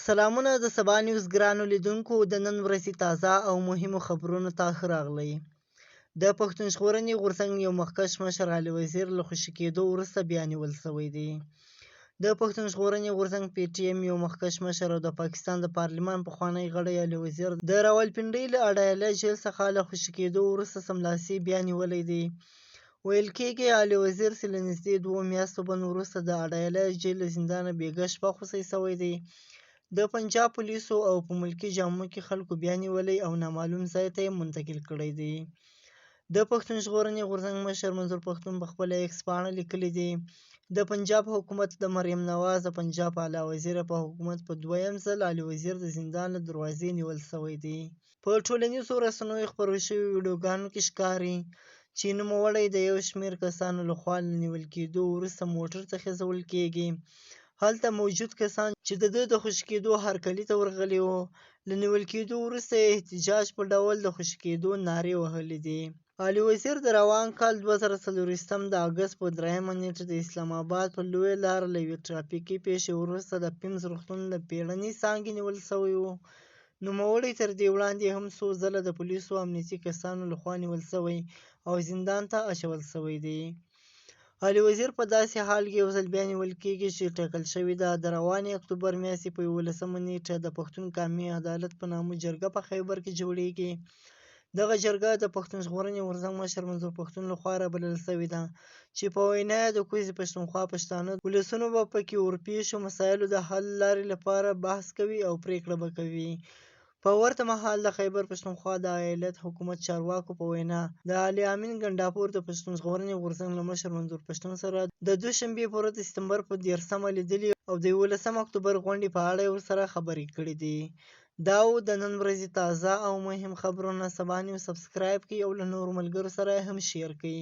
سلامونه د سبا نیوز ګرانو لیدونکو، د نن ورځې تازه او مهمو خبرونو ته ښه راغلئ. د پښتون ژغورنې غورځنګ یو مخکښ مشر علي وزیر له خوشي کېدو وروسته بیا نیول شوی دی. د پښتون ژغورنې غورځنګ پي ټي ایم یو مخکښ مشر او د پاکستان د پارلمان پخوانی غړی علي وزیر د راولپنډۍ له اډیاله جیل څخه له خوشي کېدو وروسته سملاسي بیا نیولی دی. ویل کېږي علي وزیر چې له نږدې 2 میاشتو بند وروسته د اډیاله جیل له زندانه بېګا شپه خوشی شوی دی، د پنجاب پولیسو او په ملکي جامو کې خلکو بیا نیولی او نامعلوم ځای ته یې منتقل کړی دی. د پښتون ژغورنې غورځنګ مشر منظور پښتون په خپله ایکس پاڼه لیکلي دي، د پنجاب حکومت د مریم نواز د پنجاب اعلی وزیره په حکومت په دویم ځل علي وزیر د زندان له دروازې نیول شوی دی. په ټولنیزو رسنیو خپرو شویو ویډیوګانو کې ښکاري چې نوموړی د یو شمېر کسانو لخوا له نیول کېدو وروسته موټر ته خېژول کېږي. هلته موجود کسان چې د ده د خوشي کېدو هرکلي ته ورغلي وو، له نیول کېدو وروسته یې احتجاج په ډول د خوشي کېدو نارې وهلې دي. علي وزیر د روان کال 2024 د اګست په 3مه نېټه د اسلام اباد په لویه لاره له یوې ټرافیکي پېښې وروسته د پیمز روغتون له بیړنۍ څانګې نیول شوی و. نوموړی تر دې وړاندې هم څو ځله د پولیسو او امنیتي کسانو لخوا نیول شوی او زندان ته اچول شوی دی. علي وزیر په داسې حال کې یو ځل بیا نیول کېږي چې ټاکل شوې ده د روانې اکتوبر میاشتې په 11مه نېټه د پښتون قامي عدالت په نامه جرګه په خیبر کې جوړېږي. دغه جرګه د پښتون ژغورنې غورځنګ مشر منظور پښتون لخوا رابلل شوې ده چې په وینا یې د کوزې پښتونخوا پښتانه ولسونه به پکې ورپېښو مسایلو د حل لارې لپاره بحث کوي او پرېکړه به کوي. په ورته مهال د خیبر پښتونخوا د ایالت حکومت چارواکو په وینا د علي امین ګنډاپور د پښتون ژغورنې غورځنګ له مشر منظور پښتون سره د دوشنبې په ورځ د ستمبر په 30مه لیدلي او د 11 اکتوبر غونډې په اړه یې ورسره خبرې کړې دي. دا و د نن ورځې تازه او مهم خبرونه. سبا نیوز سبسکرایب کړئ او له نورو ملګرو سره هم شیر کړئ.